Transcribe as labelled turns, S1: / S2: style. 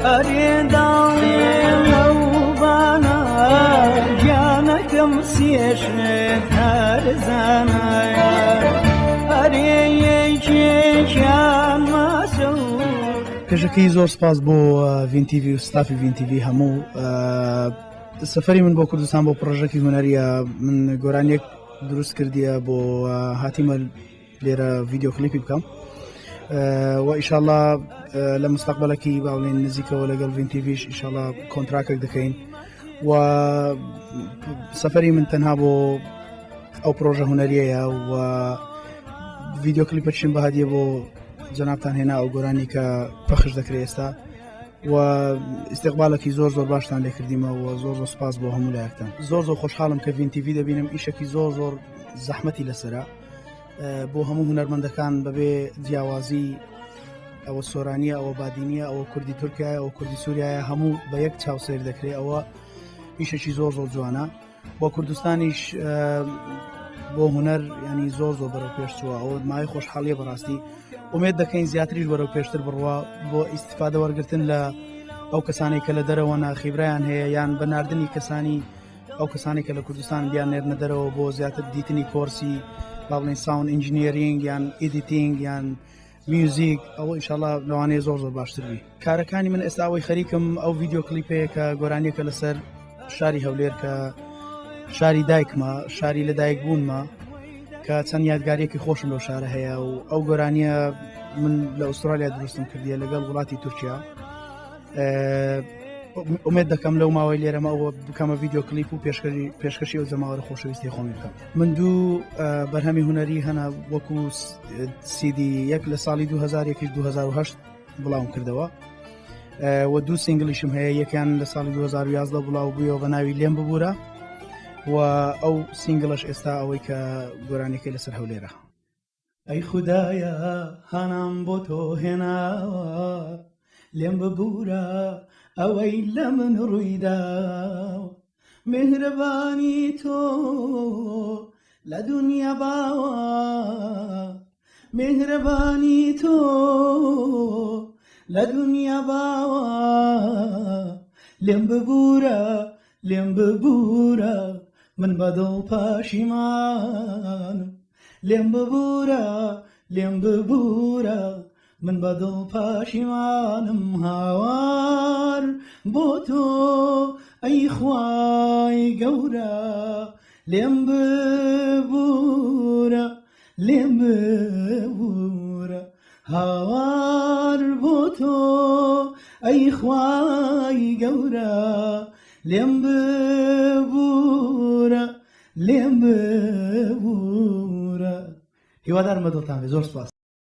S1: ئەرێ داڵێ لەو بانە گیانەکەم سێشت هەرزانە ئەرێ یەکێکیان ماسە و
S2: پێشەکی زۆر سپاس بۆ ڤین تیڤی و ستافی ڤین تیڤی هەموو سەفەری من بۆ کوردستان بۆ پرۆژەکی هونەریە من گۆرانیەک دروست کردیە بۆ هاتیمە لێرە ڤیددیو کلیپی بکەم و ئیشاءاللە لە مستەقبلەکی باڵێن نزیکەوە لەگەڵ ڤین تیڤیش ئیشاءاللە کۆنتراکێک دەکەین و سەفەری من تەنها بۆ ئەو پرۆژە هونەریەیە و ڤیددیو کلیپەکشیم بە هەدیە بۆ جەنابتان هێنا ئەو گۆرانی کە پەخش دەکرێت ئێستا و ئیستیقبالێکی زۆر زۆر باشتان لێکردیمەوە زۆر زۆر سپاس بۆ هەموو لایەکتان زۆر زۆر خۆشحاڵم کە ڤین تیڤی دەبینم ئیشێکی زۆر زۆر زەحمەتی لەسرە بۆ هەموو هونەرمەندەکان بەبێ جیاوازی ئەوە سۆرانیە ئەوە بادینیە ئەوە کوردی تورکایە ئەوە کوردی سووریایە هەموو بە یەک چاو سیر دەکرێت ئەوە ئیشێکی زۆر زۆر جوانە بۆ کوردستانیش بۆ هونەر ینی زۆر زۆر بەرەو پێش چووە ئەوە مای خۆشحاڵیە بەڕاستی ئومێد دەکەین زیاتریش بەرەو پێشتر بڕوا بۆ ئیسیفادە وەرگتن لە ئەو کەسانی کە لە دەرەوە ناخیبرایان هەیە یان بەناردنی کەسانی ئەو کەسانی کە لە کوردستان بیان نێرنە دەرەوە بۆ زیاتر دیتنی کۆرسی با بڵێن sound engineering یان editing یان میوزیک ئەوە ئیشەڵا لەوانەیە زۆر زۆر باشتر بی کارەکانی من ئێستا ئەوەی خەریکم ئەو ڤیددیو کلیپەیە کە گۆرانیەکە لەسەر شاری هەولێر کە شاری دایکمە شاری لەدایک بوونمە کە چەند یادگاریەکی خۆشم لەو شارە هەیە و ئەو گۆرانیە من لە ئوسترالیا دروستم کردیە لەگەڵ وڵاتی تورکیا ئومێد دەکەم لەو ماوەی لێرەمە ئەوە بکەمە ڤیددیو کلیپ و پێشکەشی ئەو جەماوەرە خۆشەویستی خۆمی بکەم من دوو بەرهەمی هونەری هەنا وەکو سیدی یەک لە ساڵی 2001 2008 بڵاوم کردەوە و دوو سنگلیشم هەیە یەکیان لە ساڵی 2011 بڵاو بوویەوە بە ناوی لێم ببوورە و ئەو سینگڵش ئێستا ئەوەی کە گۆرانیەکەی لەسەر هەولێرە ئەی خودایە هانام بۆ تۆ هێناوە لێم ببوورە ئەوەی لە من ڕوویدا میهرەبانی تۆ لە دنیا باوە میهرەبانی تۆ لە دنیا باوە لێم ببوورە لێم ببوورە من بە دڵ پەشیمانم لێم ببوورە لێم ببوورە من بە دڵ پەشیمانم هاوار بۆ تۆ ئەی خوای گەورە لێم ببوورە لێم ببوورە هاوار بۆ تۆ ئەی خوای گەورە لێم ببوورە لێم ببوورە هیوادارم بە دڵتان بێ زۆر سپاس.